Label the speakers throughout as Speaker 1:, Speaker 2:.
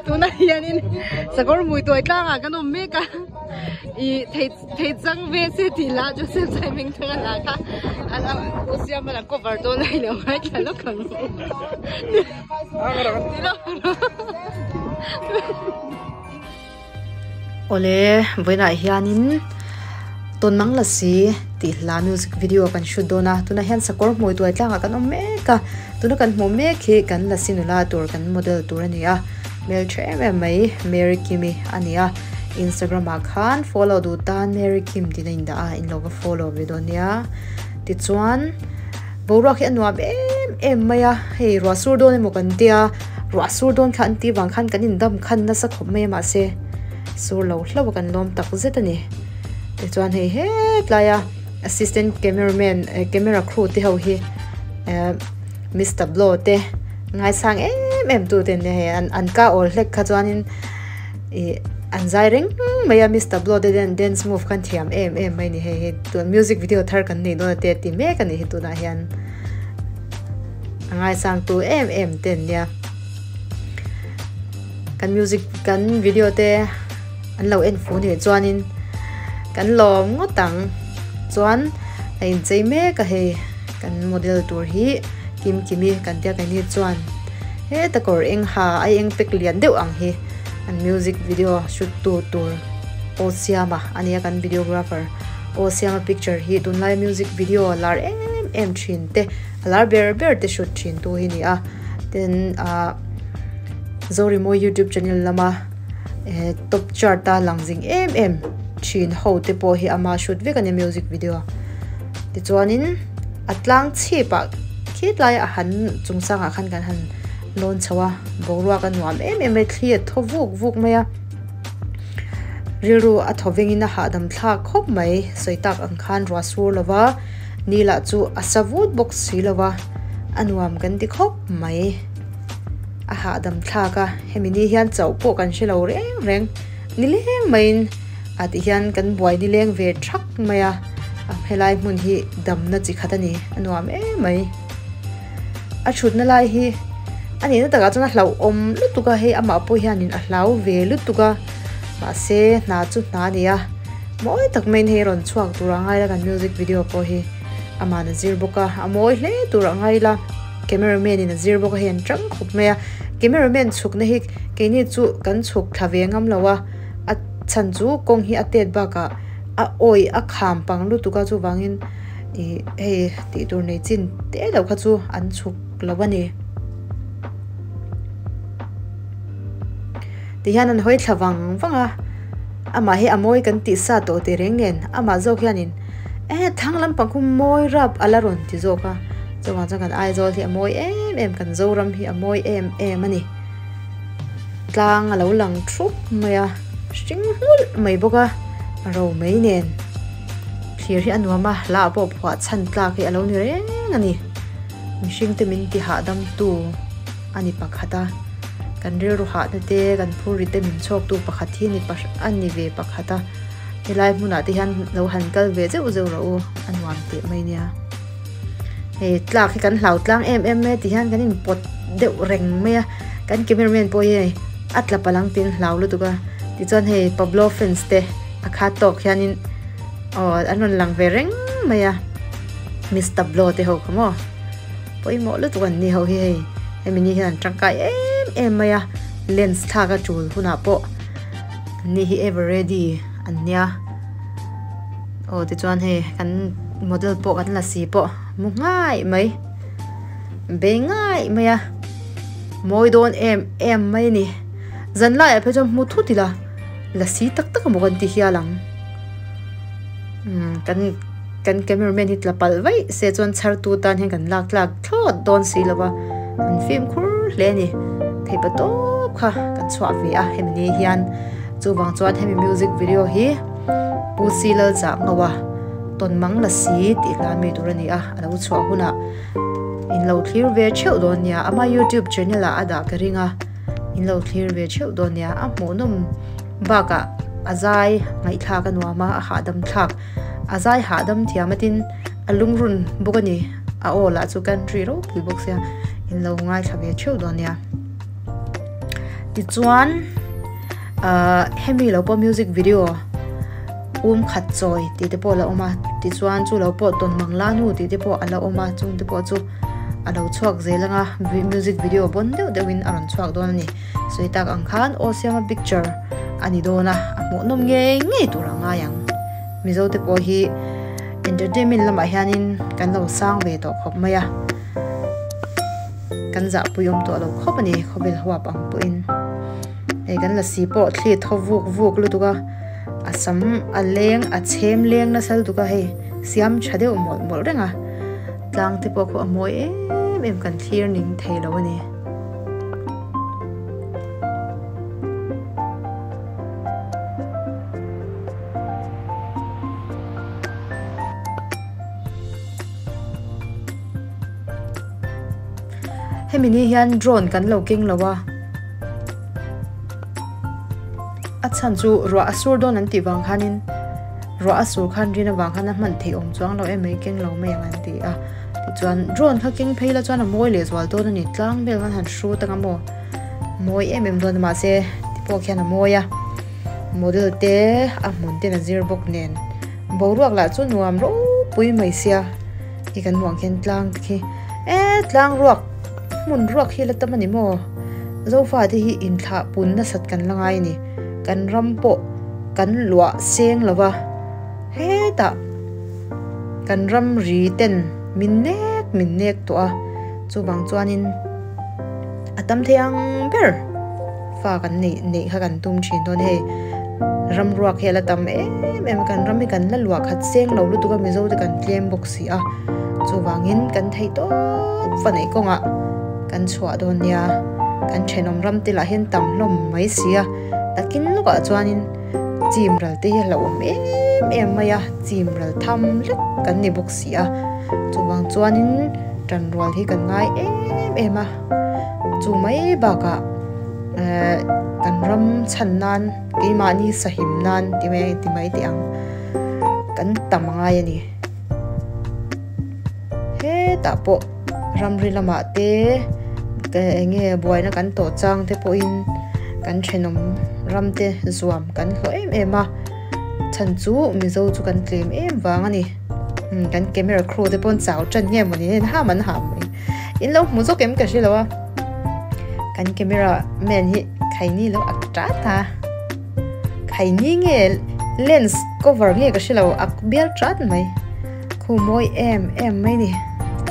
Speaker 1: Tunah hianin sakawr hmui tuai tlangah kan awm mek a, ih thei thei chang ve se tih lah Joseph Zaiming thang a la kha a u siam a la cover dawn a ilo ngaithla lawk ang
Speaker 2: Awle vawiinah hianin Tawnmang Lasi tih hla music video kan shoot dawn a tunah hian sakawr hmui tuai tlangah kan awm mek a tuna kan hmuh mek hi kan lasi nula tur kan model tur a ni a hmeltha em em mai Mary Kimi a ni a Instagram ah khan follow duh tan Mary Kim tih a indah a in lo va follow ve dawn nia tichuan boruak hi a nuam em em mai a hei ruah sur dawn emaw kan tia ruah sur dawn kha an tih vang khan kan indam khan nasa khawp mai a mahse sur lo hlauh a kan lawm tak zet a ni tichuan hei hetlai a assistant cameraman eh camera crew te ho hi eh Mister Blow te ngaisang em em tu te an nia hei an ka awl hlek kha chuanin ih an zai reng mai a Mister Blow te hian dance move khan thiam em em mai a ni hei hi tun music video thar kan nei dawn a te ti mek a ni hi tunah hian a ngaisang tu em em te an nia kan music kan video te an lo en fu nih chuanin kan lawm ngawt ang chuan a inchei mek a hei kan model tur hi kim kimi kan tia keini chuan heta kawr eng ha a eng pack lian deuh ang hi an music video shoot tu tur aw siama a nia kan videographer aw siama picture hi tunlai music video lar em em thin te a lar ber ber te shoot thin tu hi a ni a tin ah Zorimawi youtube channel lama eh top chart a lang zing em em thin ho te pawh hi ama shoot vek a nia music video tichuanin a tlang chhip ah khitlai a han chung sangah khan kan han lawn chho a boruak a nuam em em mai thli a thaw vuk vuk mai a rilru a thaw vengin a hahdam thlak khawp mai sawi tak ang khan ruah sur lo va ni lah chu a sa vut bawk si lo va a nuam kan ti khawp mai a hahdam thlak a hemi ni hian chauh pawh kan hre lo reng reng nileng maiin ah ti hian kan buai nileng ve thak mai a helai hmun hi damna chi khat a ni a nuam em mai. A thutna lai hi a nihna takah chuan a hlauhawm lutuk a hei amah pawh hianin a hlau ve lutuk a mahse hna chu hna a ni a mawi tak maiin hei a rawn chhuak tur a ngai la kan music video pawh hi aman a zir bawk a a mawi hle tur a ngai la camera man in a zir bawk a hei an tang khawp mai a camera man chhukna hi keini chu kan chhuk thla ve ngam lo a a chhan chu kawng hi a tet bakah a awi a kham pang lutuk a chuvangin. Ih hei tih tur nei chin te lo kha chu an chhuk lo a ni. Tihian an hawi thla vang vang a, amah hi a mawi kan tih sa tawh teh reng nen amah zawk hianin eh thang lampang khu mawi rap a la rawn ti zawk a, chuvang chuan kan Aizawl hi a mawi em em kan Zoram hi a mawi em em a ni. Tlang a lo lang thup mai a, hring nghulh mai bawk a, a ro mai nen. Thlir hi a nuam a, hla ah pawh phuah chhan tlak hi a lo ni reng a ni. Mihring te min ti hahdam tu a ni pakhat a, kan rilru hahna te, kan phur ri te min chhawk tu pakhat hi a ni ve pakhat a. Helai hmunah te hian lo han kal ve zeuh zeuh rawh u, a nuam teh mai nia. Hei tlak hi kan hlau tlang em em mai a ti hian kan inpawt deuh reng mai a, kan cameraman pawh hi hei a tla palang tiin hlau lutuk a, tichuan hei Pablo fans te a khat tawk hianin aw an rawn lang ve reng mai a, Mister Blo te ho kha maw pawimawh lutuk an ni ho hi hei hemi ni hian an tangkai em em mai a, lens thlak a tul hunah pawh an ni hi ever ready an nia. Aw tichuan hei kan model pawh kan la si pawh mu ngai mai bei ngai mai a mawi dawn em em mai a ni zan laiah phei chuan hmu thut ila la si tak tak emaw kan ti hial ang umm kan kan camera man hi tla palh vaih se chuan chhar tu tan hian kan lak tlak thlawt dawn si lo va an fimkhur hle a ni theihpa tawp kha kan chhuah ve a hemi ni hian chuvang chuan hemi music video hi. Pu Si Lal Zah Ngau a tawn mang la si tih hla mi tur a ni a, a lo chhuah hunah in lo thlir ve theuh dawn nia, ama youtube channel ah a dah ka ring a, in lo thlir ve theuh dawn nia, a hmuhnawm bakah a zai ngaihthlak a nuam a, a hahdam thlak, a zai hahdam thiam atin a lungrun bawk a ni, a aw lah chu country ropui bawk sia in lo ngaithla ve theuh dawn nia. Tichuan ahh hemi lo pawh music video um khat chawi tih te pawh a la awm a tichuan chu lo pawh tawn mang la nu tih te pawh a la awm a chung te pawh chu a lo chhuak zel ang a music video bawn deuh deuh in a rawn chhuak dawn a ni sawi tak ang khan aw siama picture a ni dawn a a hmuhnawm ngei ngei tur a ngai ang mizo te pawh hi entertainment lamah hianin kan lo sang ve tawh khawp mai a. Kan zahpui awm tawh lo khawp a ni khawvel huap ang pawhin hei kan lasi pawh thli thaw vuk vuk lutuk a a sam a leng a chhem leng nasa lutuk a hei siam tha deuh mawlh mawlh reng a tlang te pawh khu a mawi em em kan thlir ning thei lo a ni. Hemi ni hian drone kan lo keng lo a, a chhan chu ruah a sur dawn an tih vang khanin ruah a sur khan rin avang khan a hman theih awm chuang lo em mai keng lo mai ang an ti a tichuan drone kha keng phei la chuan a mawi leh zual dawn a ni tlang vel khan han hrut anga maw mawi em em dawn a mahse ti pawh khian a mawi a model te a hmun ten a zir bawk nen boruak lah chu nuam ropui mai sia. Hei kan hmuh ang khian tlang te khi eee tlang ruak hmun ruak hi la tam a ni maw zofa te hi inthlah pun nasat kan la ngai a ni kan ram pawh kan luah seng lo va hetah kan ram ri ten min nek min nek tawh a chuvang chuanin a tam thei ang ber fa kan neih neih kha kan tum thin dawn hei ram ruak hi a la tam em em a kan ram hi kan la luah khat seng lo lutuk a mizo te kan tlem bawk si a chuvangin kan theih tawp fa neih kawngah kan chhuah dawn nia kan thenawm ram te lah hian tam hlawm mai si a takin lawkah chuanin chim ral te hi a hlauhawm em em mai a chim ral tham lek kan ni bawk si a chuvang chuanin tanrual hi kan ngai em em a. Chu mai bakah ehh kan ram chhan nan keimahni sahim nan ti mai ti mai teh ang kan tam ngai a ni. Hetah pawh ramri lamah te eng nge buaina kan tawh chang te pawhin kan thenawm ram te zuam kan hlawh em em a chhan chu mizo chu kan tlem em vang a ni. Kan camera crew te pawh an chau tan nge mawni nen ham an ham mai. In lo hmu zawk em ka hre lo a kan camera man hi khaini lo ak tat a khaini nge lens cover nge ka hre lo ak bial tat mai khu mawi em em mai ni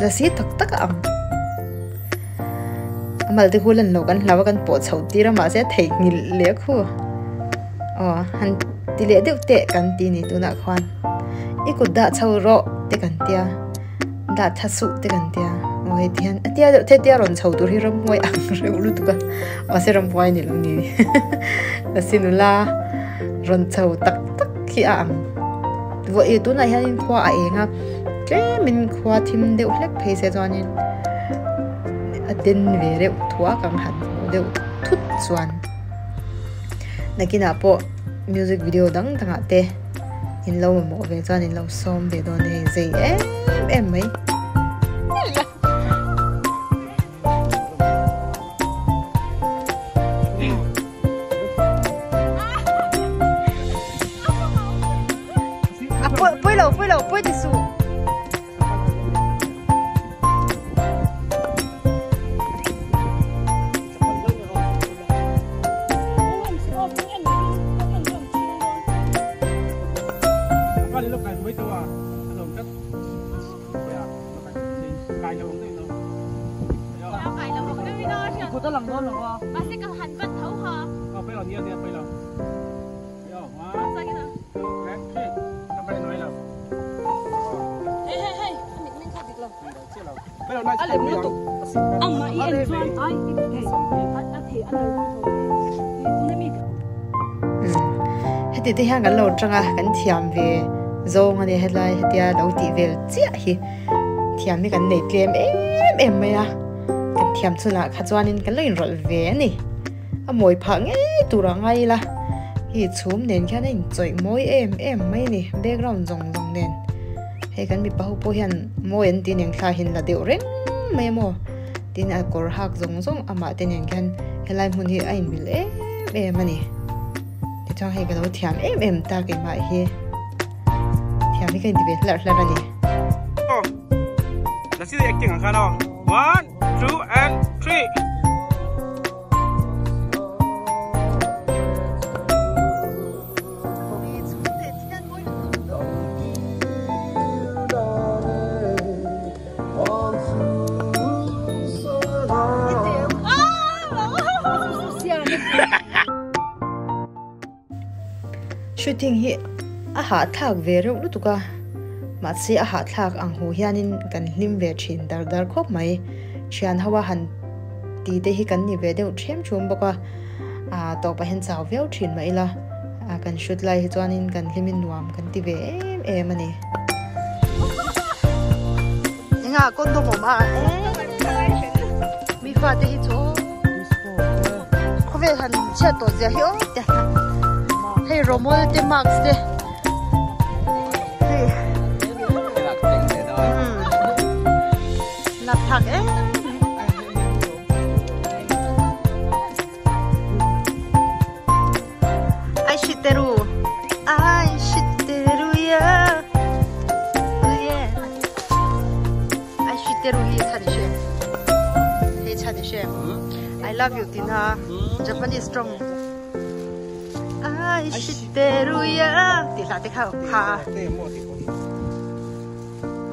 Speaker 2: lasi tak tak a ang a mal te khu lan lo kan hlau a kan pawh chho tir a mahse a theihnghilh leh khu aw han ti leh deuh teh kan ti ni tunah khuan i kut dah chho rawh te kan tia. Dah tha suh te kan tia aw hei ti hian a tia deuh the tia rawn chho tur hi ramhuai ang reuh lutuk a mahse ramhuai ni lo ni lasi nula rawn chho tak tak hi a ang vawi tunah hianin khua a eng a tlemin khua thim deuh hlek phei se chuanin a den ve reuh thuak ang han hmuh deuh thut chuan nakinah pawh music video dang dangah te. In lo mamawh ve chuan in lo sawm ve dawn hei zei em em mai. A pui lo pui lo pui ti su. Heti te hian kan lo tang a kan thiam ve zawng a ni helai hetia lo tih vel chiah hi thiam hi kan nei tlem em em mai a kan thiam chhunah kha chuanin kan lo inrawlh ve a ni a mawi phah ngei tur a ngai ila hei chhum nen khian a inchawih mawi em em mai a ni background zawng zawng nen. Hei kan mipa ho pawh hian mawi an tih nen thla hin la deuh reng mai a maw tin a kawr hak zawng zawng amah te nen khian Helai hmun hi a inmil em em a ni. Tichuan hei ka lo thiam em em ta keimah hi. Thiam hi ka inti ve hlarh hlarh a ni.
Speaker 3: One, two and three.
Speaker 2: Shooting hi a hahthlak ve reuh lutuk a, mahse a hahthlak ang hu hianin kan hlim ve thin dar dar khawp mai. Thian ho a han ti te hi kan ni ve deuh ṭhem ṭhum bawk a, ah tawpah hian chau viau ṭhin mah ila, ah kan shoot lai hi chuanin kan hlimin nuam kan ti ve em em a ni.
Speaker 1: Engah condom awm a mi fate hi chu khawvel han chhiat tawh zia hi awm te hei romol te mask te hei nat thak em Ai shiteru ai shiteru ya yeah ai shiteru hi chhan she hei chhan she I love you tina Japanese strong ai shiteru ya ti hla te kha kha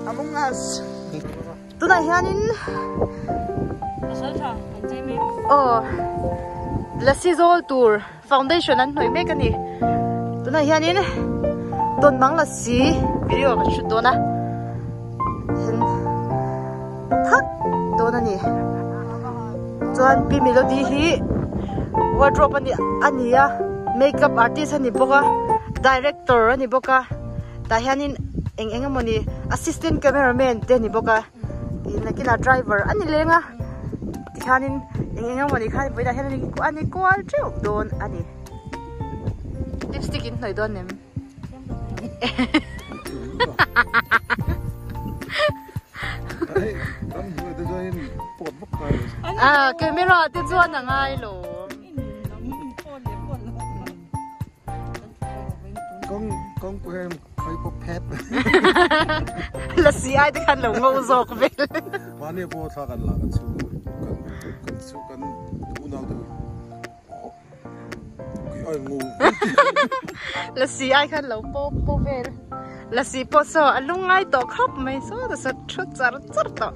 Speaker 1: Among Us Tunah hianin aw lasi zawl tur foundation an hnawih mek a ni tunah hianin tawnmang lasi video kan shoot dawn a then thak dawn a ni chuan pi melody hi wardrobe a ni a makeup artist a ni bawk a director a ni bawk a. Tah hianin eng eng emawni assistant cameraman te a ni bawk a ih nakinah driver a ni leng a tikhianin eng eng emawni khan vawiinah hian a ni kual teuh dawn a ni lipstick in hnawih dawn em ah camera te chuan a ngai lo.
Speaker 2: Lasi ai te khan lo ngo zawk vel. Lasi ai khan lo pawp pawp vel. Lasi pawh saw a lungngai tawh khawp mai saw ta saw thu char char tawh.